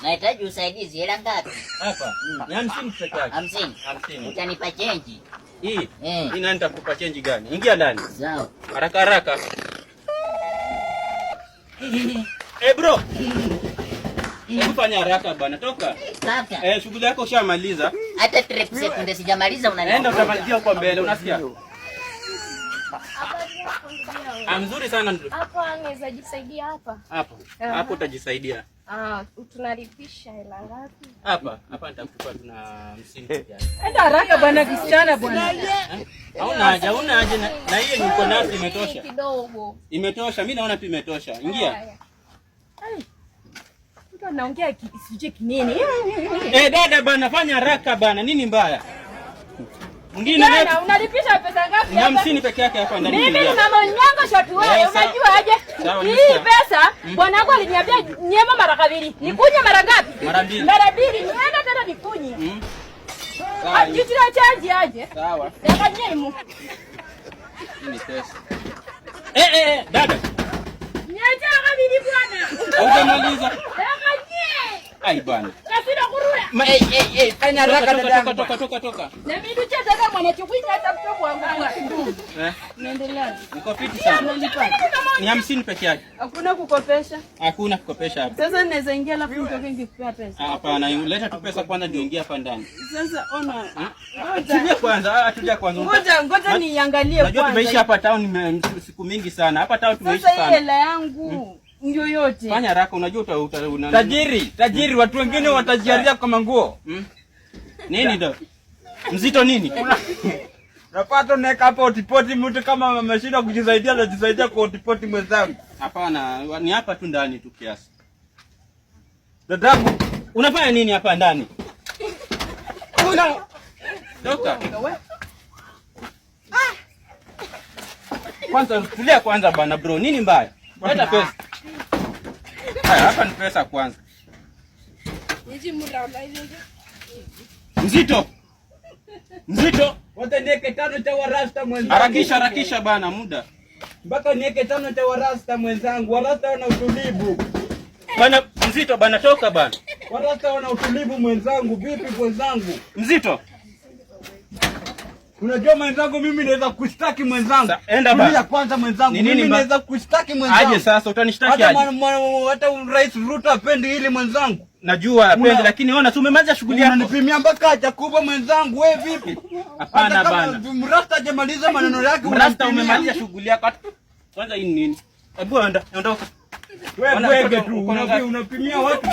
Nahitaji usaidizi, hela ngapi? Hapa. Ni 50 peke yake. 50. 50. Utanipa chenji? Hii. Eh. Hii nani nitakupa chenji gani? Ingia ndani. Sawa. Haraka haraka. Eh, bro. Hebu fanya haraka bana, toka. Kaka. Eh, shughuli yako ushamaliza. Hata trip sekunde sijamaliza unanipa. Enda utamalizia huko mbele, unasikia? Ah, mzuri sana ndio. Hapa naweza jisaidia hapa. Hapo. Hapo utajisaidia. Ah, tunalipisha hela ngapi? Hapa, hapa nitakupa tuna 50 peke yake. Enda haraka bwana, kisichana bwana. Hauna haja, hauna haja na hiyo niko nayo imetosha. Kidogo. Imetosha, mimi naona tu imetosha. Ingia. Haya. Mtu anaongea sijui kinini. Eh, dada bana, fanya haraka bana, nini mbaya? Mwingine Kijana, unalipisha pesa ngapi ni hapa? 50 peke yake hapa ndani. Mimi ni mama nyango shoti wewe, Eh, sawa. unajua aje? Sawa, Hii sawa. pesa bwana wangu aliniambia nyema mara kabili. Nikunye mara ngapi? Mara mbili. Mara mbili. Nienda tena nikunye. Sawa. Ah, jitira chanji aje? Sawa. Daka nyemu. Hii ni pesa. Eh, eh, eh, dada. Nyacha kabili bwana. Hujamaliza. Daka nye. Ai bwana. Kasira kuruya. Ma, Eh, eh, eh, fanya haraka toka, dadangu. toka, toka, toka, toka. Na mimi ndio dada mwana chukunya hata mtoto wangu bwana. Eh, Naendelea. niko fiti sana. Ni 50 peke yake. Hakuna kukopesha. Hakuna kukopesha hapa. Sasa naweza ingia alafu nitoke nikikupea pesa. Ah, hapana, leta tu pesa kwanza ndio ingia hapa ndani. Sasa ona. Tulia kwanza, ah, tulia kwanza. Ngoja ngoja niangalie Unajua kwanza. tumeishi hapa town siku mingi sana. Hapa town tumeishi Sasa hii sana. hela yangu ndio yote. Fanya haraka, unajua uta una Tajiri, tajiri, watu wengine watajiaria kwa manguo. Nini ndo? Mzito nini? Unapata unaweka hapa otipoti, mtu kama ameshindwa kujisaidia anajisaidia kwa otipoti mwenzangu. Hapana, ni hapa tu ndani tu kiasi. Dadangu, Unafanya nini hapa ndani? Una Toka. Kwanza tulia kwanza bana bro, nini mbaya? Leta pesa. Haya, hapa ni pesa kwanza. Mzito. Mzito. Wote niweke tano cha warasta mwenzangu. Harakisha, harakisha bana muda. Mpaka niweke tano cha warasta mwenzangu. Warasta wana utulivu. Bana mzito bana, toka bana. Warasta wana utulivu mwenzangu. Vipi mwenzangu? Mzito. Unajua mwenzangu, mimi naweza kushtaki mwenzangu. Enda bana. Tulia kwanza mwenzangu. Ni nini Mimi naweza kushtaki mwenzangu. Aje sasa utanishtaki Hata aje? hata Rais Ruto apendi hili mwenzangu. Najua apendi, lakini ona tu umemaliza shughuli yako. Unanipimia mpaka haja kubwa mwenzangu, wewe vipi? Hapana Hata kama bana. Mrasta hajamaliza maneno yake Mrasta unanipimia. umemaliza shughuli yako. Kwanza hii ni nini? Hebu ondoka. Wewe Ona, bwege tu, uko na ngapi? unapimia watu.